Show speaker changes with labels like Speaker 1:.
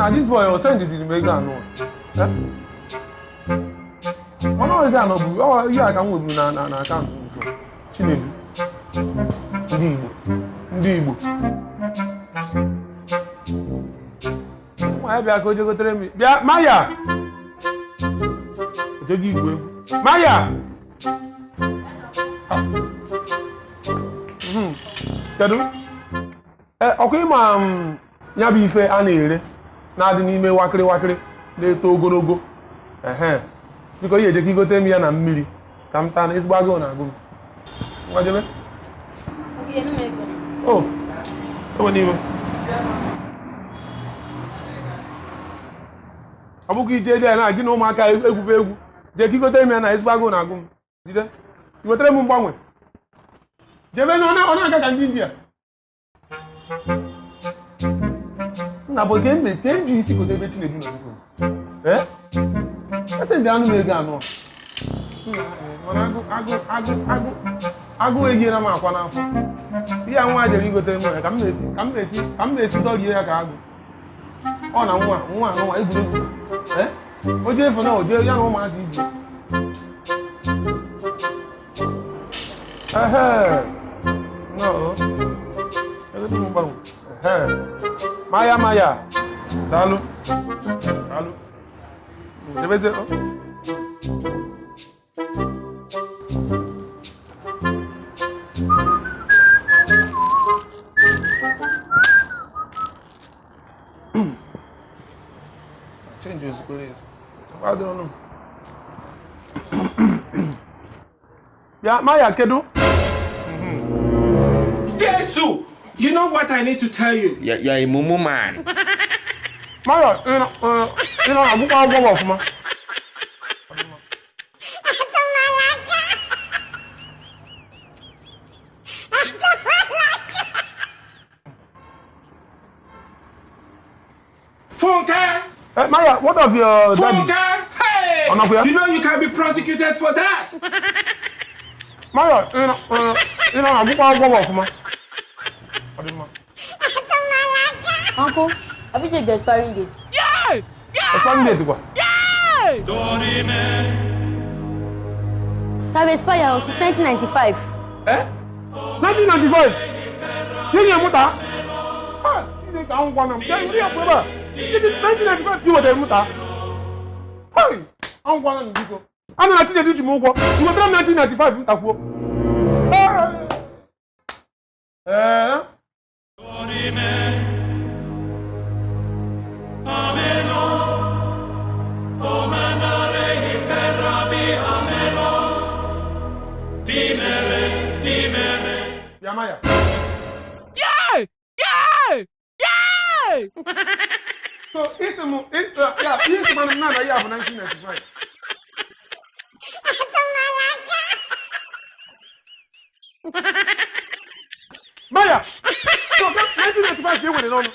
Speaker 1: Na this boy o sendiziri m ego anụ a. Mana ọ ego anọ bụ ọ ihe a ka m nweburu na akaụntụ m before. Chinedu, ndị Igbo, ndị Igbo nwa ya bịa ka o jegotere m. Bịa, Maya, ojego igwu egwu. Maya. Kedu? Ọkwa ịma ya bụ ife a na-ere na-adị n'ime wakịrị wakịrị na-eto ogologo. Ehe, biko, ihe eje ka igote m ya na mmiri ka m taa, na ezigbo agụụ na-agụ m. Ngwa, jebe. O ewe n'iwe, ọ bụkwa ije dị ya na gị na ụmụaka egwufe egwu. Jee ka igote m ya na ezigbo agụụ na-agụ m. Jide, i wetara m mgbanwe. Jebe na ọ na-aga ka ndị India nna bụ ke mbe ke ji isi kote ebe Chinedu nọ. Biko, ee, ese ndị anụ m ego anọ. Nna, mana agụ agụ agụ agụ agụ ehiela m akwa n'afọ. Ihe a nwa jere igotere m ya ka m na-esi ka m na-esi ka m na-esi dọrie ya ka agụ. Ọ na nwa nwa anụnwa egwuregwu, ee, o jee efe na o jee ya na ụmụazị igwe. Ehe, no, ebe dị m mgbanwe. Ehe, Maya, Maya, daalụ, daalụ. Jebezie o. Change ozugbo ezi. Adịrọ nụ. Bịa, Maya, kedu?
Speaker 2: Jesus! You know what I need to tell you?
Speaker 3: You're a mumu man.
Speaker 1: Maya, ị nọ na-agụkwa akwụkwọ ọfụma?
Speaker 2: Funke!
Speaker 1: Maya, what of your daddy?
Speaker 2: Funke! Hey!
Speaker 1: Ọnọkwa ya?
Speaker 2: You know you can be prosecuted for that!
Speaker 1: Maya, ị nọ na-agụkwa akwụkwọ ọfụma? Ọ dị mma.
Speaker 4: Uncle, have you checked the expiring date?
Speaker 1: Expiring date kwa?
Speaker 4: Have expired since 1995.
Speaker 1: Eh? 1995? Ihe nye mụta? Ah, Chineke, anwụkwana m. Bịa, ihe bụ ebe a. 1995 gị wetara mụta? Hey! Anwụkwana m, biko. Anụ na Chinedu ji m ụgwọ. I wetara m 1995 m takwuo. Ee. Bịa, Maya. So, isi m, ya, ihe isi mana m na ya bụ 1995. Maya! So, 1995 ka e were n'ọnụ.